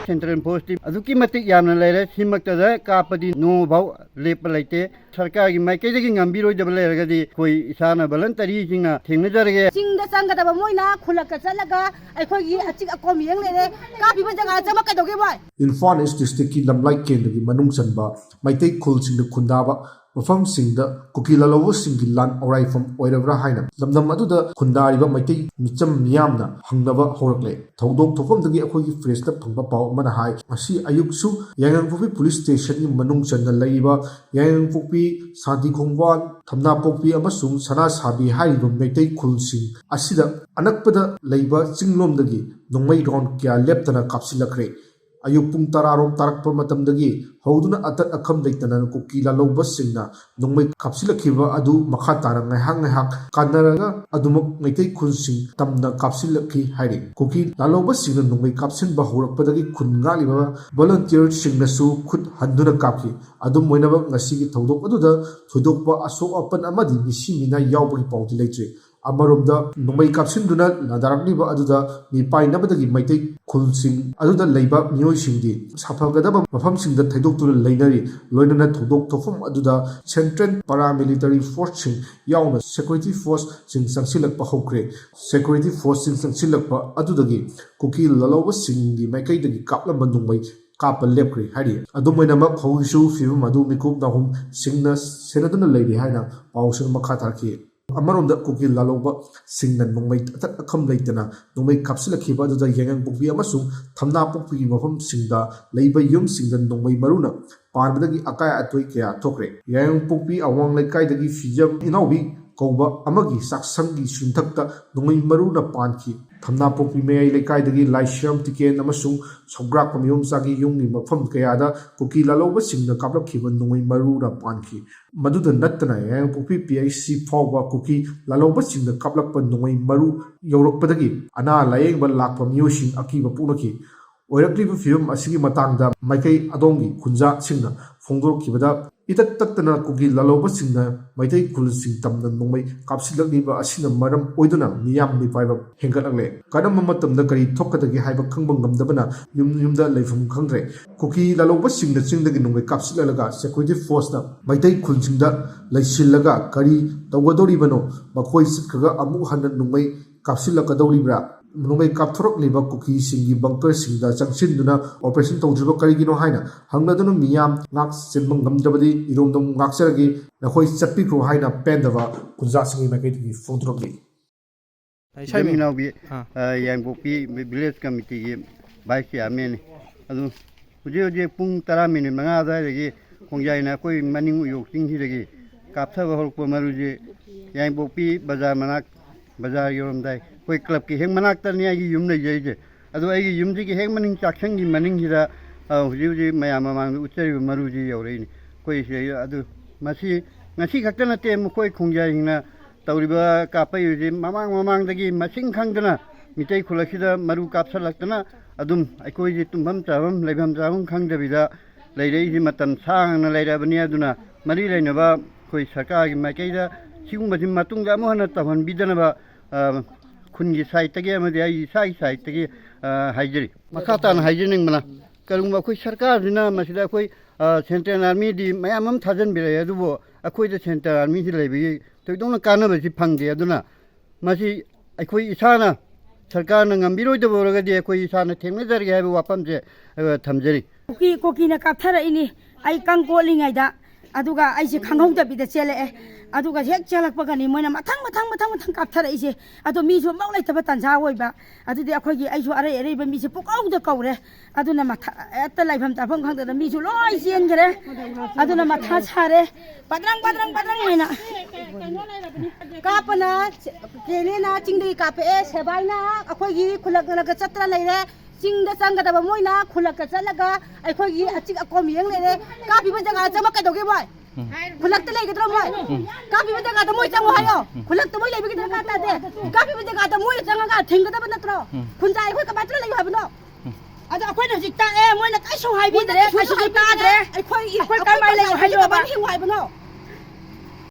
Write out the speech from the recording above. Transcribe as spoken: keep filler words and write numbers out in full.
Central ꯐꯣꯔꯁꯇꯤ ꯑꯗꯨꯛꯀꯤ ꯃꯇꯤꯛ ꯌꯥꯝꯅ ꯂꯩꯔꯦ꯫ ꯁꯤꯃꯛꯇꯗ ꯀꯥꯞꯄꯗꯤ ꯅꯣꯡꯃꯐꯥꯎ ꯂꯦꯞꯄ ꯂꯩꯇꯦ꯫ ꯁꯔꯀꯥꯔꯒꯤ ꯃꯥꯏꯀꯩꯗꯒꯤ ꯉꯝꯕꯤꯔꯣꯏꯗꯕ ꯂꯩꯔꯒꯗꯤ ꯑꯩꯈꯣꯏ ꯏꯁꯥꯅ ꯚꯣꯂꯟꯇꯔꯤꯁꯤꯡꯅ ꯊꯦꯡꯅꯖꯔꯒꯦ꯫ ꯆꯤꯡꯗ ꯆꯪꯒꯗꯕ ꯃꯣꯏꯅ ꯈꯨꯜꯂꯛꯇ ꯆꯠꯂꯒ ꯑꯩꯈꯣꯏꯒꯤ ꯑꯆꯤꯛ ꯑꯀꯣꯝ ꯌꯦꯡ ꯂꯩꯔꯦ꯫ ꯀꯥꯞꯄꯤꯕ ꯖꯒꯥ ꯆꯪꯕ ꯀꯩꯗꯧꯒꯦ ꯃꯣꯏ? ꯏꯝꯐꯥꯜ ꯏꯁ ꯗꯤꯁꯇ꯭ꯔꯤꯛꯀꯤ ꯂꯝꯂꯥꯏ ꯀꯦꯟꯗ꯭ꯔꯒꯤ ꯃꯅꯨꯡ ꯆꯟꯕ ꯃꯩꯇꯩ ꯈꯨꯜꯁꯤꯡꯗ ꯈꯨꯟꯗꯥꯕ ꯃꯐꯝꯁꯤꯡꯗ ꯀꯨꯀꯤ ꯂꯥꯂꯧꯕꯁꯤꯡꯒꯤ ꯂꯥꯟ ꯑꯣꯔꯥꯏꯐꯝ ꯑꯣꯏꯔꯕ꯭ꯔꯥ ꯍꯥꯏꯅ ꯂꯝꯗꯝ ꯑꯗꯨꯗ ꯈꯨꯟꯗꯥꯔꯤꯕ ꯃꯩꯇꯩ ꯃꯤꯆꯝ ꯃꯤꯌꯥꯝꯅ ꯍꯪꯅꯕ ꯍꯧꯔꯛꯂꯦ꯫ ꯊꯧꯗꯣꯛ ꯊꯣꯛꯐꯝꯗꯒꯤ ꯑꯩꯈꯣꯏꯒꯤ ꯄ꯭ꯔꯦꯁꯇ ꯐꯪꯕ ꯄꯥꯎ ꯑꯃꯅ ꯍꯥꯏ, ꯉꯁꯤ ꯑꯌꯨꯛꯁꯨ ꯌꯥꯏꯉꯪꯄꯣꯛꯄꯤ ꯄꯨꯂꯤꯁ ꯁ꯭ꯇꯦꯁꯟꯒꯤ ꯃꯅꯨꯡ ꯆꯟꯅ ꯂꯩꯔꯤꯕ ꯌꯥꯏꯉꯪꯄꯣꯛꯄꯤ, ꯁꯥꯟꯇꯤ ꯈꯣꯡꯕꯥꯟ, ꯊꯝꯅꯥꯄꯣꯛꯄꯤ ꯑꯃꯁꯨꯡ ꯁꯅꯥꯁꯥꯕꯤ ꯍꯥꯏꯔꯤꯕ ꯃꯩꯇꯩ ꯈꯨꯜꯁꯤꯡ ꯑꯁꯤꯗ ꯑꯅꯛꯄꯗ ꯂꯩꯕ ꯆꯤꯡꯂꯣꯝꯗꯒꯤ ꯅꯣꯡꯃꯩ ꯔꯥꯎꯟ ꯀꯌꯥ ꯂꯦꯞꯇꯅ ꯀꯥꯞꯁꯤꯜꯂꯛꯈ꯭ꯔꯦ꯫ ꯑꯌꯨꯛ ꯄꯨꯡ ꯇꯔꯥꯔꯣꯝ ꯇꯥꯔꯛꯄ ꯃꯇꯝꯗꯒꯤ ꯍꯧꯗꯨꯅ ꯑꯇꯠ ꯑꯈꯝ ꯂꯩꯇꯅ ꯀꯨꯀꯤ ꯂꯥꯂꯧꯕꯁꯤꯡꯅ ꯅꯣꯡꯃꯩ ꯀꯥꯞꯁꯤꯜꯂꯛꯈꯤꯕ ꯑꯗꯨ ꯃꯈꯥ ꯇꯥꯅ ꯉꯥꯏꯍꯥꯛ ꯉꯥꯏꯍꯥꯛ ꯀꯥꯟꯅꯔꯒ ꯑꯗꯨꯃꯛ ꯃꯩꯇꯩ ꯈꯨꯜꯁꯤꯡ ꯇꯝꯅ ꯀꯥꯞꯁꯤꯜꯂꯛꯈꯤ ꯍꯥꯏꯔꯤ꯫ ꯀꯨꯀꯤ ꯂꯥꯂꯧꯕꯁꯤꯡꯅ ꯅꯣꯡꯃꯩ ꯀꯥꯞꯁꯤꯟꯕ ꯍꯧꯔꯛꯄꯗꯒꯤ ꯈꯨꯟ ꯉꯥꯛꯂꯤꯕ ꯚꯣꯂꯨꯟꯇꯤꯌꯔꯁꯤꯡꯅꯁꯨ ꯈꯨꯠ ꯍꯟꯗꯨꯅ ꯀꯥꯞꯈꯤ꯫ ꯑꯗꯨꯝ ꯑꯣꯏꯅꯃꯛ, ꯉꯁꯤꯒꯤ ꯊꯧꯗꯣꯛ ꯑꯗꯨꯗ ꯊꯣꯏꯗꯣꯛꯄ ꯑꯁꯣꯛ ꯑꯄꯟ ꯑꯃꯗꯤ ꯃꯤꯁꯤ ꯃꯤꯅꯥ ꯌꯥꯎꯕꯒꯤ ꯄꯥꯎꯗꯤ ꯂꯩꯇ꯭ꯔꯤ꯫ ꯑꯃꯔꯣꯝꯗ, ꯅꯣꯡꯃꯩ ꯀꯥꯞꯁꯤꯟꯗꯨꯅ ꯂꯥꯟꯗꯥꯔꯛꯂꯤꯕ ꯑꯗꯨꯗ ꯃꯤꯄꯥꯏꯅꯕꯗꯒꯤ ꯃꯩꯇꯩ ꯈꯨꯜꯁꯤꯡ ꯑꯗꯨꯗ ꯂꯩꯕ ꯃꯤꯑꯣꯏꯁꯤꯡꯗꯤ ꯁꯥꯐꯒꯗꯕ ꯃꯐꯝꯁꯤꯡꯗ ꯊꯩꯗꯣꯛꯇꯨꯅ ꯂꯩꯅꯔꯤ꯫ ꯂꯣꯏꯅꯅ ꯊꯧꯗꯣꯛ ꯊꯣꯛꯐꯝ ꯑꯗꯨꯗ ꯁꯦꯟꯇ꯭ꯔꯦꯜ ꯄꯥꯔꯥꯃꯤꯂꯤꯇꯔꯤ ꯐꯣꯔꯁꯁꯤꯡ ꯌꯥꯎꯅ ꯁꯦꯀ꯭ꯌꯨꯔꯤꯇꯤ ꯐꯣꯔꯁꯁꯤꯡ ꯆꯪꯁꯤꯜꯂꯛꯄ ꯍꯧꯈ꯭ꯔꯦ꯫ ꯁꯦꯀ꯭ꯌꯨꯔꯤꯇꯤ ꯐꯣꯔꯁꯁꯤꯡ ꯆꯪꯁꯤꯜꯂꯛꯄ ꯑꯗꯨꯗꯒꯤ ꯀꯨꯀꯤ ꯂꯥꯂꯧꯕꯁꯤꯡꯒꯤ ꯃꯥꯏꯀꯩꯗꯒꯤ ꯀꯥꯞꯂꯝꯕ ꯅꯣꯡꯃꯩ ꯀꯥꯞꯄ ꯂꯦꯞꯈ꯭ꯔꯦ ꯍꯥꯏꯔꯤ꯫ ꯑꯗꯨꯝ ꯑꯣꯏꯅꯃꯛ, ꯍꯧꯖꯤꯛꯁꯨ ꯐꯤꯕꯝ ꯑꯗꯨ ꯃꯤꯀꯨꯞ ꯅꯥꯍꯨꯝ ꯁꯤꯡꯅ ꯁꯦꯟꯅꯗꯨꯅ ꯂꯩꯔꯤ ꯍꯥꯏꯅ ꯄꯥꯎꯁꯤꯡ ꯃꯈꯥ ꯇꯥꯔꯛꯈꯤ꯫ ꯑꯃꯔꯣꯝꯗ, ꯀꯨꯀꯤ ꯂꯥꯂꯧꯕꯁꯤꯡꯅ ꯅꯣꯡꯃꯩ ꯑꯇꯠ ꯑꯈꯝ ꯂꯩꯇꯅ ꯅꯣꯡꯃꯩ ꯀꯥꯞꯁꯤꯜꯂꯛꯈꯤꯕ ꯑꯗꯨꯗ ꯌꯥꯏꯉꯪꯄꯣꯛꯄꯤ ꯑꯃꯁꯨꯡ ꯊꯝꯅꯥꯄꯣꯛꯄꯤꯒꯤ ꯃꯐꯝꯁꯤꯡꯗ ꯂꯩꯕ ꯌꯨꯝꯁꯤꯡꯗ ꯅꯣꯡꯃꯩ ꯃꯔꯨꯅ ꯄꯥꯟꯕꯗꯒꯤ ꯑꯀꯥꯏ ꯑꯇꯣꯏ ꯀꯌꯥ ꯊꯣꯛꯈ꯭ꯔꯦ꯫ ꯌꯥꯏꯉꯪꯄꯣꯛꯄꯤ ꯑꯋꯥꯡ ꯂꯩꯀꯥꯏꯗꯒꯤ ꯐꯤꯖꯝ ꯏꯅꯥꯎꯕꯤ ꯀꯧꯕ ꯑꯃꯒꯤ ꯆꯥꯛꯁꯪꯒꯤ ꯌꯨꯝꯊꯛꯇ ꯅꯣꯡꯃꯩ ꯃꯔꯨꯅ ꯄꯥꯟꯈꯤ꯫ ꯊꯝꯅꯥꯄꯣꯛꯄꯤ ꯃꯌꯥꯏ ꯂꯩꯀꯥꯏꯗꯒꯤ ꯂꯥꯏꯁ꯭ꯔꯝ ꯇꯤꯀꯦꯟ ꯑꯃꯁꯨꯡ ꯁꯧꯒ꯭ꯔꯥꯛꯄ ꯃꯤꯌꯣꯝꯆꯥꯒꯤ ꯌꯨꯝꯒꯤ ꯃꯐꯝ ꯀꯌꯥꯗ ꯀꯨꯀꯤ ꯂꯥꯂꯧꯕꯁꯤꯡꯅ ꯀꯥꯞꯂꯛꯈꯤꯕ ꯅꯣꯡꯃꯩ ꯃꯔꯨꯅ ꯄꯥꯟꯈꯤ꯫ ꯃꯗꯨꯗ ꯅꯠꯇꯅ, ꯌꯥꯏꯉꯪꯄꯣꯛꯄꯤ ꯄꯤ ꯑꯩꯆ ꯁꯤ ꯐꯥꯎꯕ ꯀꯨꯀꯤ ꯂꯥꯂꯧꯕꯁꯤꯡꯅ ꯀꯥꯞꯂꯛꯄ ꯅꯣꯡꯃꯩ ꯃꯔꯨ ꯌꯧꯔꯛꯄꯗꯒꯤ ꯑꯅꯥ ꯂꯥꯌꯦꯡꯕ ꯂꯥꯛꯄ ꯃꯤꯑꯣꯏꯁꯤꯡ ꯑꯀꯤꯕ ꯄꯣꯛꯅꯈꯤ꯫ ꯑꯣꯏꯔꯛꯂꯤꯕ ꯐꯤꯕꯝ ꯑꯁꯤꯒꯤ ꯃꯇꯥꯡꯗ ꯃꯥꯏꯀꯩ ꯑꯗꯣꯝꯒꯤ ꯈꯨꯟꯖꯥꯁꯤꯡꯅ ꯐꯣꯡꯗꯣꯔꯛꯈꯤꯕꯗ, ꯏꯇꯠ ꯇꯠꯇꯅ ꯀꯨꯀꯤ ꯂꯥꯜꯍꯧꯕꯁꯤꯡꯅ ꯃꯩꯇꯩ ꯈꯨꯜꯁꯤꯡ ꯇꯝꯅ ꯅꯣꯡꯃꯩ ꯀꯥꯞꯁꯤꯜꯂꯛꯂꯤꯕ ꯑꯁꯤꯅ ꯃꯔꯝ ꯑꯣꯏꯗꯨꯅ ꯃꯤꯌꯥꯝ ꯃꯤꯄꯥꯏꯕ ꯍꯦꯟꯒꯠꯂꯛꯂꯦ꯫ ꯀꯔꯝꯕ ꯃꯇꯝꯗ ꯀꯔꯤ ꯊꯣꯛꯀꯗꯒꯦ ꯍꯥꯏꯕ ꯈꯪꯕ ꯉꯝꯗꯕꯅ ꯌꯨꯝ ꯌꯨꯝꯗ ꯂꯩꯐꯝ ꯈꯪꯗ꯭ꯔꯦ꯫ ꯀꯨꯀꯤ ꯂꯥꯜꯍꯧꯕꯁꯤꯡꯅ ꯆꯤꯡꯗꯒꯤ ꯅꯣꯡꯃꯩ ꯀꯥꯞꯁꯤꯜꯂꯛꯂꯒ security forceꯅ ꯃꯩꯇꯩ ꯈꯨꯜꯁꯤꯡꯗ ꯂꯩꯁꯤꯜꯂꯒ ꯀꯔꯤ ꯇꯧꯒꯗꯧꯔꯤꯕꯅꯣ? ꯃꯈꯣꯏ ꯆꯠꯈ꯭ꯔꯒ ꯑꯃꯨꯛ ꯍꯟꯅ ꯅꯣꯡꯃꯩ ꯀꯥꯞꯁꯤꯜꯂꯛꯀꯗꯧꯔꯤꯕ꯭ꯔꯥ? ꯅꯣꯡꯃꯩ ꯀꯥꯞꯊꯣꯔꯛꯂꯤꯕ ꯀꯨꯀꯤꯁꯤꯡꯒꯤ bunkerꯁꯤꯡꯗ ꯆꯪꯁꯤꯟꯗꯨꯅ operation ꯇꯧꯗ꯭ꯔꯤꯕ ꯀꯔꯤꯒꯤꯅꯣ ꯍꯥꯏꯅ ꯍꯪꯂꯗꯨꯅ ꯃꯤꯌꯥꯝ ꯉꯥꯛ ꯆꯦꯟꯕ ꯉꯝꯗ꯭ꯔꯕꯗꯤ ꯏꯔꯣꯝꯗꯣꯝ ꯉꯥꯛꯆꯔꯒꯦ, ꯅꯈꯣꯏ ꯆꯠꯄꯤꯈ꯭ꯔꯣ ꯍꯥꯏꯅ ꯄꯦꯟꯗꯕ ꯈꯨꯟꯖꯥꯁꯤꯡꯒꯤ ꯃꯥꯏꯀꯩꯗꯒꯤ ꯐꯣꯡꯗꯣꯔꯛꯂꯤ꯫ ꯏꯆꯤꯟ ꯏꯅꯥꯎꯒꯤ, ꯑꯥ꯫ ꯑ, ꯌꯥꯏꯉꯪꯄꯣꯛꯄꯤ village committeeꯒꯤ vice chairmanꯅꯤ꯫ ꯑꯗꯨ ꯍꯧꯖꯤꯛ ꯍꯧꯖꯤꯛ ꯄꯨꯡ ꯇꯔꯥ ꯃꯤꯅꯤꯠ ꯃꯉꯥ ꯑꯗꯨꯋꯥꯏꯗꯒꯤ ꯈꯣꯡꯖꯥꯏꯅ ꯑꯩꯈꯣꯏ ꯃꯅꯤꯡ ꯎꯌꯣꯛ ꯆꯤꯡꯁꯤꯗꯒꯤ ꯀꯥꯞꯊꯕ ꯍꯧꯔꯛꯄ ꯃꯔꯨꯁꯤ ꯌꯥꯏꯉꯪꯄꯣꯛꯄꯤ ꯕꯖꯥꯔ ꯃꯅꯥꯛ, ꯕꯖꯥꯔ ꯌꯧꯔꯝꯗꯥꯏ ꯑꯩꯈꯣꯏ clubꯀꯤ ꯍꯦꯛ ꯃꯅꯥꯛꯇꯅꯤ ꯑꯩꯒꯤ ꯌꯨꯝ ꯂꯩꯖꯩꯁꯦ꯫ ꯑꯗꯣ ꯑꯩꯒꯤ ꯌꯨꯝꯁꯤꯒꯤ ꯍꯦꯛ ꯃꯅꯤꯡ ꯆꯥꯛꯁꯪꯒꯤ ꯃꯅꯤꯡꯁꯤꯗ, ꯑ, ꯍꯧꯖꯤꯛ ꯍꯧꯖꯤꯛ ꯃꯌꯥꯝ ꯃꯃꯥꯡꯗ ꯎꯠꯆꯔꯤꯕ ꯃꯔꯨꯁꯤ ꯌꯧꯔꯛꯏꯅꯤ꯫ ꯑꯩꯈꯣꯏ ꯁꯤꯗꯩꯗ ꯑꯗꯨ ꯃꯁꯤ ꯉꯁꯤ ꯈꯛꯇ ꯅꯠꯇꯦ, ꯃꯈꯣꯏ ꯈꯣꯡꯖꯥꯏꯁꯤꯡꯅ ꯇꯧꯔꯤꯕ ꯀꯥꯞꯄꯛꯏꯕꯁꯤ ꯃꯃꯥꯡ ꯃꯃꯥꯡꯗꯒꯤ ꯃꯁꯤꯡ ꯈꯪꯗꯅ ꯃꯤꯇꯩ ꯈꯨꯜ ꯑꯁꯤꯗ ꯃꯔꯨ ꯀꯥꯞꯁꯜꯂꯛꯇꯅ ꯑꯗꯨꯝ ꯑꯩꯈꯣꯏꯁꯤ ꯇꯨꯝꯐꯝ ꯆꯥꯐꯝ ꯂꯩꯐꯝ ꯆꯥꯐꯝ ꯈꯪꯗꯕꯤꯗ ꯂꯩꯔꯛꯏꯁꯤ ꯃꯇꯝ ꯁꯥꯡꯅ ꯂꯩꯔꯛꯑꯕꯅꯤ꯫ ꯑꯗꯨꯅ ꯃꯔꯤ ꯂꯩꯅꯕ ꯑꯩꯈꯣꯏ ꯁꯔꯀꯥꯔꯒꯤ ꯃꯥꯏꯀꯩꯗ ꯁꯤꯒꯨꯝꯕꯁꯤ ꯃꯇꯨꯡꯗ ꯑꯃꯨꯛ ꯍꯟꯅ ꯇꯧꯍꯟꯕꯤꯗꯅꯕ, ꯑ, ꯈꯨꯟꯒꯤ sideꯇꯒꯤ ꯑꯃꯗꯤ ꯑꯩ ꯏꯁꯥꯒꯤ sideꯇꯒꯤ, ꯑ, ꯍꯥꯏꯖꯔꯤ꯫ ꯃꯈꯥ ꯇꯥꯅ ꯍꯥꯏꯖꯅꯤꯡꯕꯅ, ꯀꯔꯤꯒꯨꯝꯕ ꯑꯩꯈꯣꯏ ꯁꯔꯀꯥꯔꯁꯤꯅ ꯃꯁꯤꯗ ꯑꯩꯈꯣꯏ, ꯑ, Central Armyꯗꯤ ꯃꯌꯥꯝ ꯑꯃ ꯊꯥꯖꯤꯟꯕꯤꯔꯛꯑꯦ, ꯑꯗꯨꯕꯨ ꯑꯩꯈꯣꯏꯗ Central Armyꯁꯤ ꯂꯩꯕꯒꯤ ꯊꯣꯏꯗꯣꯛꯅ ꯀꯥꯟꯅꯕꯁꯤ ꯐꯪꯗꯦ꯫ ꯑꯗꯨꯅ ꯃꯁꯤ ꯑꯩꯈꯣꯏ ꯏꯁꯥꯅ ꯁꯔꯀꯥꯔꯅ ꯉꯝꯕꯤꯔꯣꯏꯗꯕ ꯑꯣꯏꯔꯒꯗꯤ ꯑꯩꯈꯣꯏ ꯏꯁꯥꯅ ꯊꯦꯡꯅꯖꯔꯒꯦ ꯍꯥꯏꯕ ꯋꯥꯐꯝꯁꯦ, ꯑ, ꯊꯝꯖꯔꯤ꯫ ꯀꯨꯀꯤ, ꯀꯨꯀꯤꯅ ꯀꯥꯞꯊꯔꯛꯏꯅꯤ꯫ ꯑꯩ ꯀꯪ ꯀꯣꯠꯂꯤꯉꯩꯗ, ꯑꯗꯨꯒ ꯑꯩꯁꯦ ꯈꯪꯍꯧꯗꯕꯤꯗ ꯆꯦꯜꯂꯛꯑꯦ꯫ ꯑꯗꯨꯒ ꯍꯦꯛ ꯆꯦꯜꯂꯛꯄꯒꯅꯤ ꯃꯣꯏꯅ ꯃꯊꯪ, ꯃꯊꯪ, ꯃꯊꯪ, ꯃꯊꯪ ꯀꯥꯞꯊꯔꯛꯏꯁꯦ꯫ ꯑꯗꯣ ꯃꯤꯁꯨ ꯑꯃꯐꯥꯎ ꯂꯩꯇꯕ ꯇꯥꯟꯖꯥ ꯑꯣꯏꯕ꯫ ꯑꯗꯨꯗꯤ ꯑꯩꯈꯣꯏꯒꯤ, ꯑꯩꯁꯨ ꯑꯔꯩ ꯑꯔꯩꯕ ꯃꯤꯁꯦ ꯄꯨꯀꯧꯗ ꯀꯧꯔꯦ꯫ ꯑꯗꯨꯅ ꯃꯊ-, ꯍꯦꯛꯇ ꯂꯩꯐꯝ ꯆꯥꯐꯝ ꯈꯪꯗꯗꯅ ꯃꯤꯁꯨ ꯂꯣꯏ ꯆꯦꯟꯈ꯭ꯔꯦ꯫ ꯑꯗꯨꯅ ꯃꯊꯥ ꯁꯥꯔꯦ꯫ ꯄꯗ꯭ꯔꯪ, ꯄꯗ꯭ꯔꯪ, ꯄꯗ꯭ꯔꯪ ꯍꯥꯏꯅ꯫ ꯀꯥꯞꯄꯅ ꯀꯦꯅꯦꯅ ꯆꯤꯡꯗꯒꯤ ꯀꯥꯞꯄꯛꯑꯦ, ꯁꯦꯕꯥꯏꯅ ꯑꯩꯈꯣꯏꯒꯤ ꯈꯨꯜꯂꯛ ꯈꯨꯜꯂꯛꯇ ꯆꯠꯇꯅ ꯂꯩꯔꯦ꯫ ꯆꯤꯡꯗ ꯆꯪꯒꯗꯕ ꯃꯣꯏꯅ ꯈꯨꯜꯂꯛꯇ ꯆꯠꯂꯒ ꯑꯩꯈꯣꯏꯒꯤ ꯑꯆꯤꯛ ꯑꯀꯣꯝ ꯌꯦꯡ ꯂꯩꯔꯦ꯫ ꯀꯥꯞꯄꯤꯕ ꯖꯒꯥ ꯆꯪꯕ ꯀꯩꯗꯧꯒꯦ ꯃꯣꯏ? ꯎꯝ꯫ ꯈꯨꯜꯂꯛꯇ ꯂꯩꯒꯗ꯭ꯔꯣ ꯃꯣꯏ? ꯎꯝ꯫ ꯀꯥꯞꯄꯤꯕ ꯖꯒꯥꯗ ꯃꯣꯏ ꯆꯪꯉꯣ ꯍꯥꯏꯌꯣ꯫ ꯎꯝ꯫ ꯈꯨꯜꯂꯛꯇ ꯃꯣꯏ ꯂꯩꯕꯒꯤ ꯗꯔꯀꯥꯔ ꯇꯥꯗꯦ꯫ ꯀꯥꯞꯄꯤꯕ ꯖꯒꯥꯗ ꯃꯣꯏꯅ ꯆꯪꯉꯒ ꯊꯤꯡꯒꯗꯕ ꯅꯠꯇ꯭ꯔꯣ? ꯎꯝ꯫ ꯈꯨꯟꯖꯥꯏ ꯑꯩꯈꯣꯏ ꯀꯃꯥꯏꯅ ꯇꯧꯔ ꯂꯩꯌꯨ ꯍꯥꯏꯕꯅꯣ? ꯎꯝ꯫ ꯑꯗꯣ ꯑꯩꯈꯣꯏꯅ ꯍꯧꯖꯤꯛ ꯇꯥꯛꯑꯦ, ꯃꯣꯏꯅ ꯀꯩꯁꯨ ꯍꯥꯏꯕꯤꯗ꯭ꯔꯦ, ꯃꯣꯏꯅ ꯀꯩꯁꯨ ꯀꯩꯁꯨ ꯍꯥꯏꯕꯤꯗ꯭ꯔꯦ꯫ ꯇꯥꯗ꯭ꯔꯦ꯫ ꯑꯩꯈꯣꯏ ꯑꯩꯈꯣꯏ ꯀꯔꯝꯍꯥꯏꯅ ꯂꯩꯌꯣ ꯍꯥꯏꯅꯣꯕ? ꯀꯃꯥꯏꯅ ꯍꯤꯡꯉꯨ ꯍꯥꯏꯕꯅꯣ?